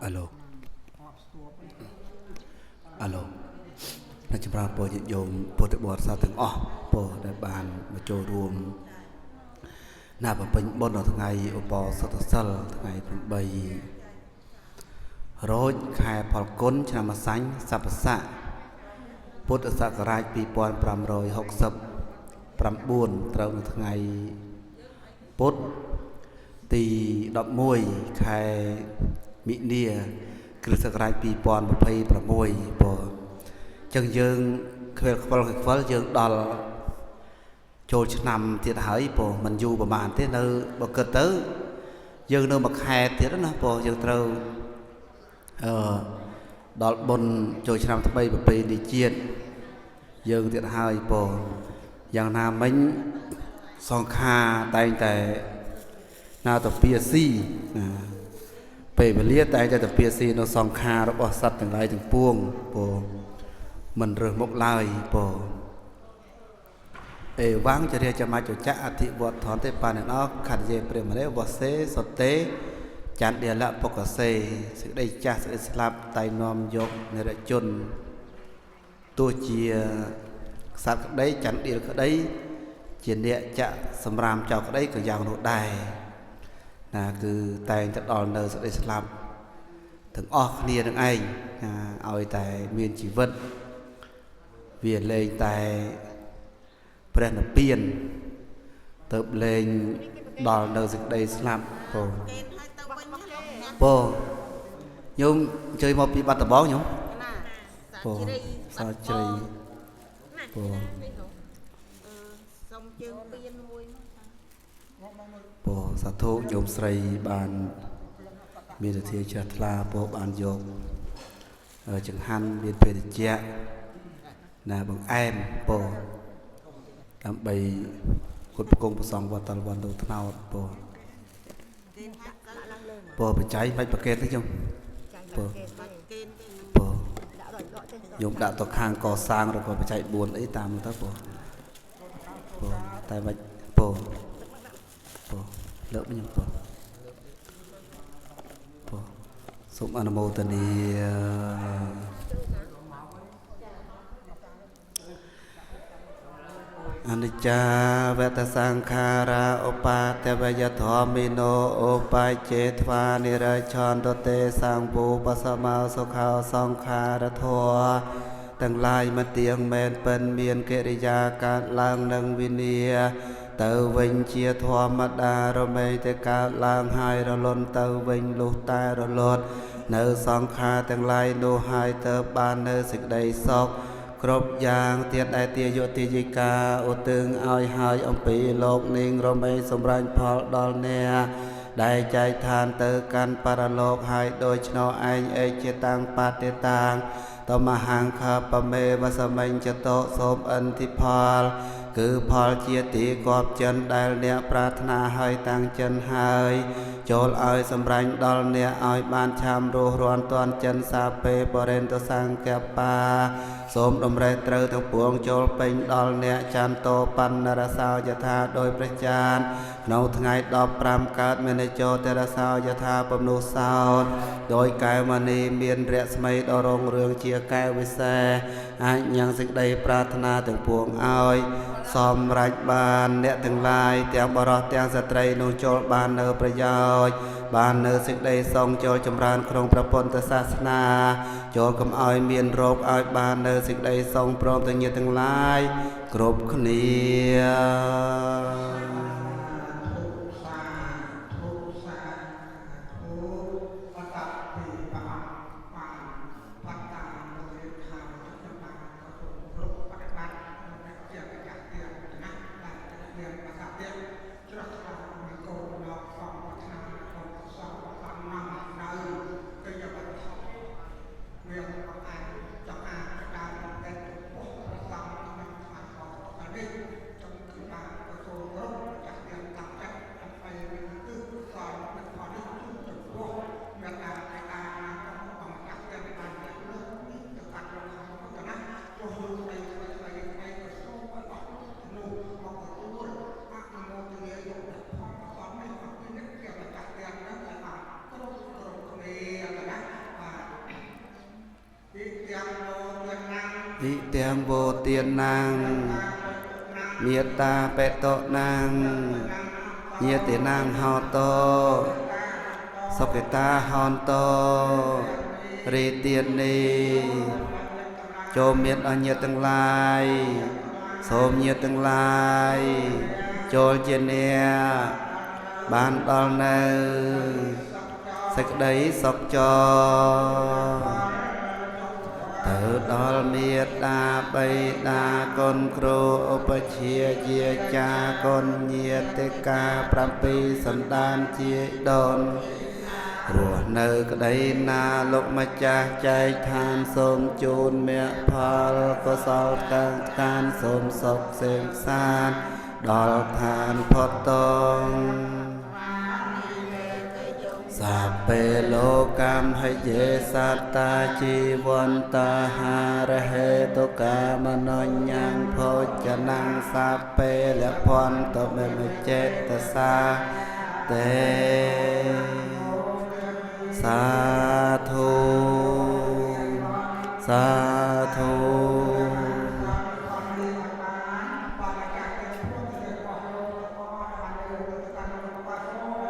អាឡូអាឡូ នៅចម្រើនពរញាតិញោមពុទ្ធបរិស័ទទាំងអស់ពរដែលបានមកចូលរួមណាបំពេញបុណ្យនៅថ្ងៃឧបោសថសិលថ្ងៃ8រោចខែផលគុណឆ្នាំម្សាញ់សัพពស័កពុទ្ធសករាជ2569ត្រូវនៅថ្ងៃពុធទី11ខែមិនិនាគ្រិស្តសករាជ2026ពរចឹងយើងខ្វល់ខ្វល់ខ្វល់យើងដល់ចូលឆ្នាំទៀតហើយពរមិនយូរប្រហែលទេនៅបើគិតទៅយើងនៅមួយខែទៀតណាពរយើងត្រូវអឺដល់បុណ្យចូលឆ្នាំថ្មីប្រពៃណីជាតិយើងទៀតហើយពរយ៉ាងណាមិញសង្ខារតែងតែណាតពាស៊ីណាពេលវេលាតែងតែតពាស៊ីនៅសង្ខាររបស់សត្វទាំងឡាយទាំងពួងពរមិនរើសមុខឡើយពរអេវ៉ាំងចរិយាចមច្ចចៈអធិវត្តធនទេបាណោខត្តយេព្រះមរេវសេសតេចន្ទលៈបុកសេសេចក្តីចាស់សេចក្តីស្លាប់តែនាំយកនិរជនទោះជាសត្វក្តីចន្ទលក្តីជាអ្នកចាក់សម្រាមចោលក្តីក៏យ៉ាងនោះដែរណាគឺតែងតែដល់នៅសេចក្តីស្លាប់ទាំងអស់គ្នានឹងឯងណាឲ្យតែមានជីវិតវាលែងតែព្រះនិព្វានទៅលែងដល់នៅសេចក្តីស្លាប់បងបងញោមអញ្ជើញមកពីបាត់ដំបងញោមបងសាជ្រីបងសុំជើងពៀនមួយបងសាធុញោមស្រីបានមានទធាជ្រះថ្លាបងបានយកចង្ហាន់មានភេទជ្ជៈណាបង្អែមបងដើម្បីគុតប្រគងប្រសងវត្តតលវ័នទៅថ្នោតបងបងបច្ច័យមិនប្រកេតទេញោមបងបងញោមដាក់ទៅខាងកសាងឬក៏បច្ច័យ4អីតាមទៅបងបងតែមិនបងបងលើកញោមបងបងសូមអនុមោទនាអនិច្ចាវតសង្ខារាឧបាតវយធម្មិណោឧបច្ចេធ្វានិរឆន្តទេសង្ភូបសមោសុខោសង្ខារធម៌ទាំងឡាយមិនទៀងមែនពិនមានកិរិយាកើតឡើងនឹងវិនាទៅវិញជាធម្មតារមែងតែកើតឡើងហើយរលត់ទៅវិញលុះតែរលត់នៅសង្ខារទាំងឡាយនោះហើយទៅបាននៅសេចក្តីសុខគ្រប់យ៉ាងទៀតដែលទាយុទាយិកាឧទ្ទិសឲ្យហើយអំពីលោកនាងរមែងសម្រាញ់ផលដល់អ្នកដែលចែកឋានទៅកាន់បរលោកហើយដូច្នោះឯងឯជាតាំងបតិតាំងតមហង្ខបមេវសមិញចតោសូមអន្តិផលគឺផលជាទីគប់ចិនដែលអ្នកប្រាថ្នាហើយតាំងចិនហើយចូលឲ្យសម្រាញ់ដល់អ្នកឲ្យបានឆាមរស់រាន់តាន់ចិនសាពេបរិន្តសង្កបាសូមតម្រេះត្រូវទាំងពួងចូលពេញដល់អ្នកចន្ទោបណ្ណរសោយថាដោយព្រះចានក្នុងថ្ងៃ15កើតមានចូលតរសោយថាពំនុសោតដោយកែវមณีមានរស្មីដ៏រុងរឿងជាកែវវិសេសអាចញ៉ាំងសេចក្តីប្រាថ្នាទាំងពួងឲ្យសម្រេចបានអ្នកទាំងឡាយទាំងបរិសទាំងស្ត្រីនោះចូលបាននៅប្រយោជន៍បាននៅសេចក្តីសងចូលចម្រើនក្នុងព្រះពុទ្ធសាសនាចូលកុំឲ្យមានរោគឲ្យបាននៅសេចក្តីសងព្រមទាំងញាតិទាំងឡាយគ្រប់គ្នា Hãy subscribe ទាំងវោទានាងមេត្តាបេតុនាងញាតិនាងហោតោសុគតាហន្តោរីទាននេះ ចូលមានអញ្ញាទាំងឡាយ សូមញាតិទាំងឡាយចូលជាអ្នកបានដល់នៅសេចក្តីសុខច ទៅដល់មេត្តាបិតា កូនគ្រូឧបជាយាចា កូនញាតិកា 7 សន្តានជាដូនរស់នៅក្តីណា លោកម្ចាស់ចែកឋាន សូមជូនមគ្គផលកុសលកាងកាន សូមសុខសេមសានដល់ឋានផុតតង។ សាពេលោកមហយេសត្តាជីវន្តាហារហេតុកាមនញ្ញងភោចនំ សាពេលភន្តមេមចេតសាតេ សាធុ សា